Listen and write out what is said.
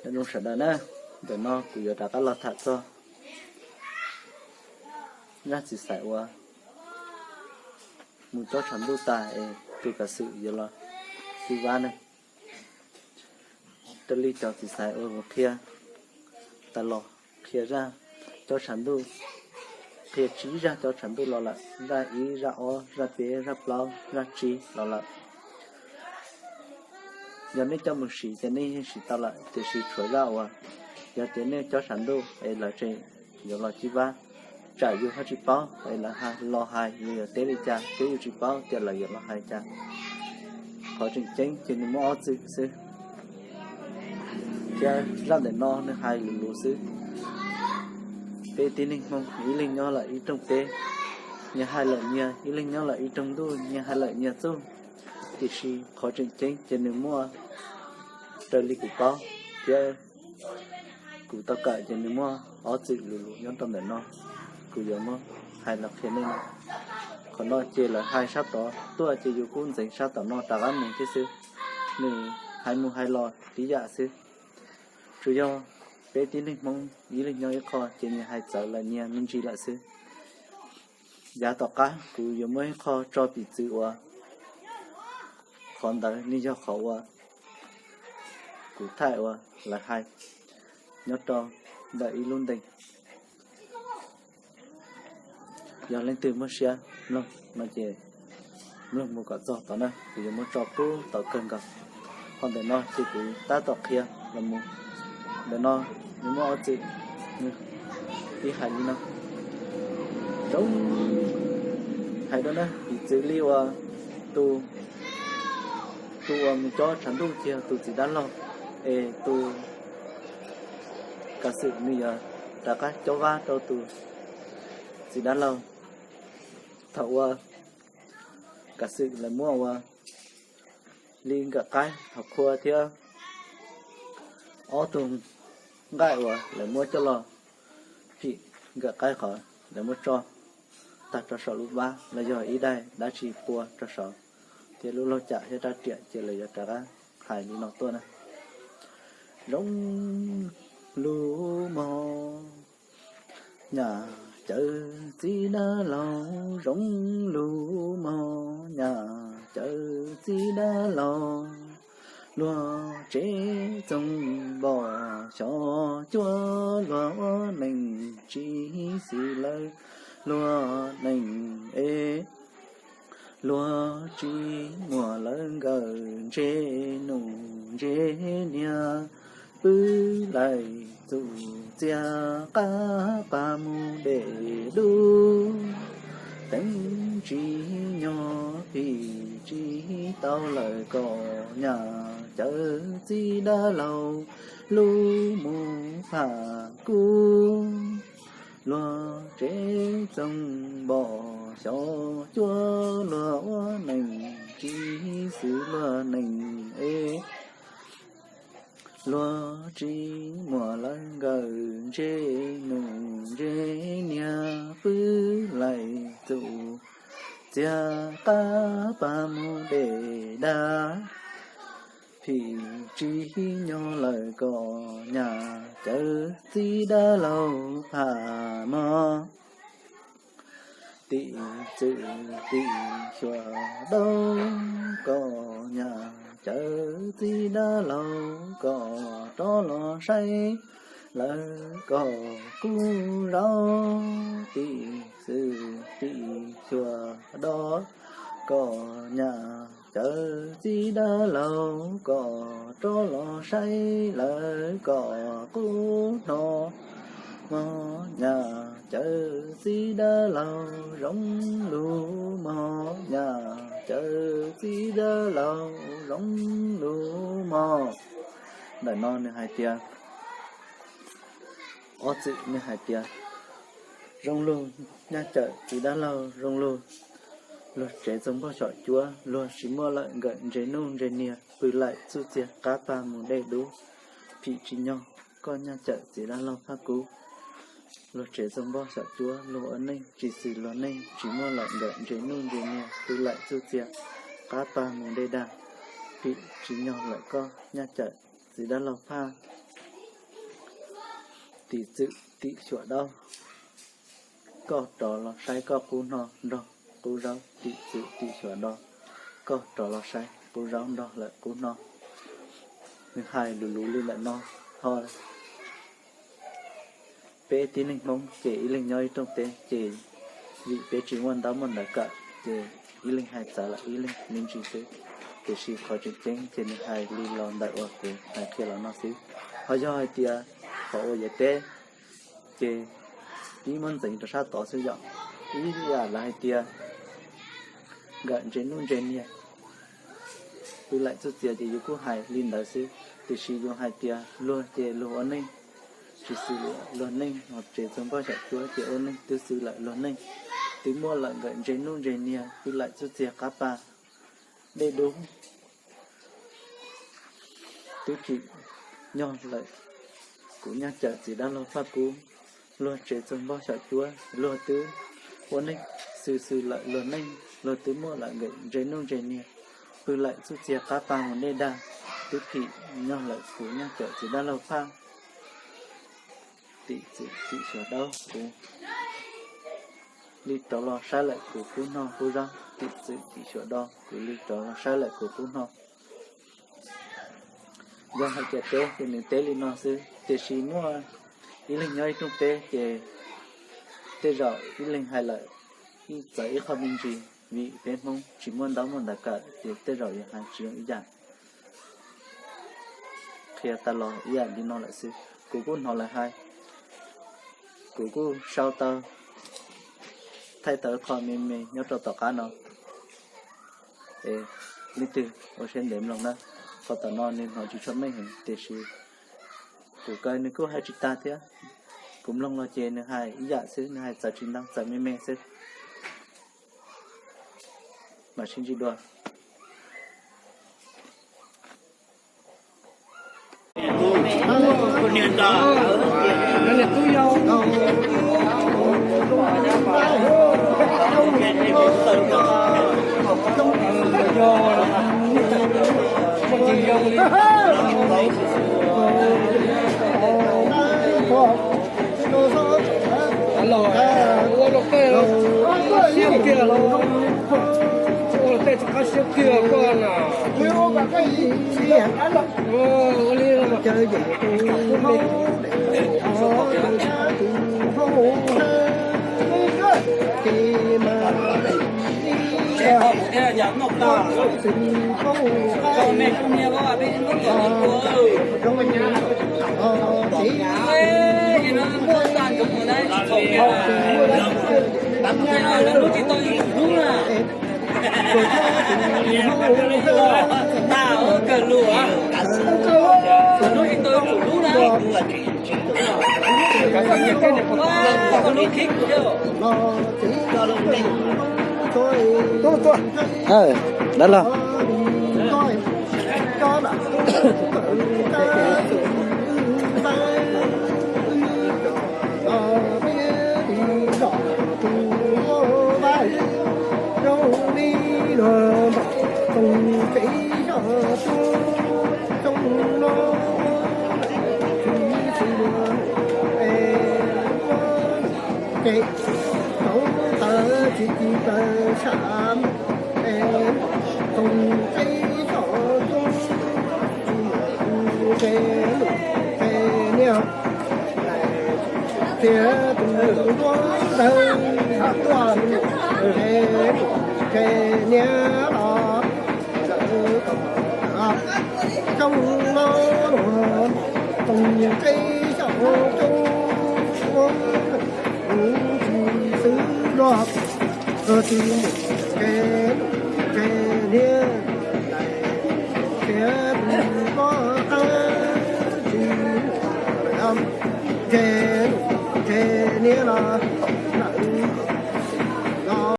Nyob zoo sawv daws na, ntawm no kuv yuav rov qab los tham txog zaj txiv xaiv uas mus cob tshav ntuj tas es tus kav xwm yuav los tiv vab ne. Raws li cov txiv xaiv uas kuv qhia tas los, qhia zaj cob tshav ntuj, qhia tsib zaj cob tshav ntuj los lawm, zaj ib, zaj ob, zaj peb, zaj plaub, zaj tsib los lawm. Yog nej coj mus siv ces nej yeej siv tau lawm, tiam sis tshuav zaj uas yog tias nej cob tshav ntuj es lawv tseem yuav los tiv vab, tsam yus ho tsis paub es lawv los hais yus yuav teb li cas, thiab yus tsis paub tias lawv yuav los hais cas. Qhov tseem ceeb ces nws muaj ob txwm xwb, thiab zaj ntawm no nws hais lus lus xwb. Peb tib neeg Hmoob ib leeg nyob lawm ib rooj teb, nyias hais lawm nyias, ib leeg nyob lawm ib rooj ntuj, nyias hais lawm nyias txuj. Tiam sis qhov tseem ceeb ces nws muaj, raws li kuv paub thiab kuv tau kawm ces nws muaj ob txwm lus lus nyob rau ntawm no. Kuv yuav muab hais los qhia nej no. Qhov no ces lawv hais sab tod tuaj ces yus kuj ntxeev sab tom no rov qab mus thiab xwb. Nws hais mus hais los tib yam xwb. Tsuas yog peb tib neeg Hmoob ib leeg nyob ib qho ces nyias hais txawv lawm nyias me ntsis lawm xwb. Yav tom qab kuv yuav muab ib qho tso piv txwv uas qhov ntawd nws yog qhov uas kuv thaij uas lawv hais nyob rau ntawm ib lub ntees. Yog leej twg muaj siab mloog no ces mloog mus kom txog tod na, kuv yuav muab tso pub tau kawg nkaus. Qhov ntawm no ces kuv tab tom qhia los mus. Ntawm no nws muaj ob txwm, nws ib hais li no. Zoo, hais rau na, piv txwv li uas tus, tus uas mus cob tshav ntuj ces yog tus txiv dab laug, es tus kav xwm nws yuav rov qab cob vab rau tus txiv dab laug. Thaum uas kav xwm lawv muab uas li nkawm qaib hauv qhua thiab ob tug nqaij uas lawv muab coj los phim nkawm qaib qhov lawv muab tso tag rau saum lub vab los yog ib daim dab tsi pua rau saum, thiab lub laug cam thiab rab riam ces lawv yuav rov qab hais li no tuaj na. Zoo lus mog nyaj cawv txiv dab laug, zoo lus mog nyaj cawv txiv dab laug. Luag tsev txoos npom xyov cuab luag ua neej tsis xwm lawv luag neej es luag tsis muaj lawv nkawm ntse nus ntse niag pw laim txum txiag qab pas mus dej dub. Teev tsis nyog phim tsis tau lawm kom nyaj cawv txiv dab laug lub mus pham kub. Luag tsev txoos npom xyov cuab luag ua neej tsis xwm luag neej es luag tsis muaj lawv nkawm ntse nus ntse niag pw laim txum txiag qab pas mus dej dab. Phim tsis nyog lawm kom nyaj cawv txiv dab laug pham mog. Tim txwm tim xyuas daub kom nyaj cawv txiv dab laug kom rov los saib lawv kom kub zaub. Tim txwm tim xyuas daub kom nyaj cawv txiv dab laug kom rov los saib lawv kom kub hno. Mog nyaj cawv txiv dab laug zoo lus mog, nyaj cawv txiv dab laug zoo lus mog. Ntawm no nws hais tias, ob txwm nws hais tias zoo lus, nyaj cawv txiv dab laug zoo lus. Luag tsev txoos npog xyom cuab, luag tsis muaj lawm nkawm ntse nuj ntse niag, pw laim txuj txiag qab pag mus dej dub. Phim tsis nyog, koj nyaj cawm txiv dab laug phaj kub. Luag tsev txoos npog xyom cuab, luag ua neej tsis xws luag neej, tsis muaj lawm nkawm ntse nuj ntse niag, pw laim txuj txiag qab pag mus dej dag. Phim tsis nyog lawm koj nyaj cawm txiv dab laug phaj Tim txwm tim xyuas daub, koj rov los saib koj qub hno nrog qub zaub. Tim txwm tim xyuas daub, koj rov los saib qub zaub nrog lawm qub hno. Nws hais lus luv li ntawm no, ho peb tib neeg Hmoob ces ib leeg nyob ib rooj teb, ces vim peb tsis muaj ntaub muaj ntawv kawm, ces ib leeg hais txawv lawm ib leeg me ntsis xwb. Tiam sis qhov tseem ceeb ces nws hais li los ntawm uas kuv hais qhia los no xwb. Ho yog hais tias qhov uas yuav teb, ces pib muab ntxeev rau sab tod xwb yom. Ib yam lawv hais tias nkawm ntse nuj ntse niag, pw laim txuj txias ces yus kuj hais li ntawd xwb. Tiam sis yus hais tias luag ces luag ua neej, tsis xws luag neej, ho tsev txog npauj xyom cuab ces ua neej twb xws lawm luag neej. Twb muaj lawm nkawm ntse nuj ntse niag, pw laim txuj txias qab pa, dej dub, twb tsim nyog lawm kuv nyuag cawm txiv dab laug Paj Kub, luag tsev txog npauj xyom cuab, luag twb ua neej xws xws lawm luag neej, luag twb muaj lawm nkawm ntse nuj ntse niag, pw laim txuj txias qab pa mus dej dag, twb tsim nyog lawm kuv nyuag cawm txiv dab laug Paj. Tim txwm tim xyuas daub, kuv li rov los saib lawm kuv qub hno qub zaub. Tim txwm tim xyuas daub, kuv li rov los saib lawm kuv qub hno. Yog hais tias teb ces nws teb li no xwb, tiam sis muaj ib leeg nyob ib rooj teb ces tej zaum ib leeg hais lawm ib txawv ib qho me ntsis, vim peb Hmoob tsis muaj ntaub muaj ntawv kawm ces tej zaum yuav hais tsis zoo ib yam. Qhia tas los ib yam li no lawm xwb, kuv kuj hnov lawv hais, kuv kuj sau tau, thaij tau qho me me nyob rau tom qab no. Es leej twg ua siab ntev mloog na, qhov tom no nws hnov tsis tshua meej heev tiam sis kuv kaw nws kuj hais tsis tag thiab. Kuv mloog los ces nws hais ib yam xwb, nws hais txawv tsis ntau, txawv me me xwb. Mam sib ntsib dua. Los ua luag tej siab kiag los, ua luag tej tsis qab siab kiag koj na. Ua li Dab laug. Thiab tus duab ntawd tuaj, tus niam los lawm kom coob no, tus teb xyaum coob, kuv tsis xwb los, tus mus ntshe, ntshe niam, thiab tus duab qab tsis ntshe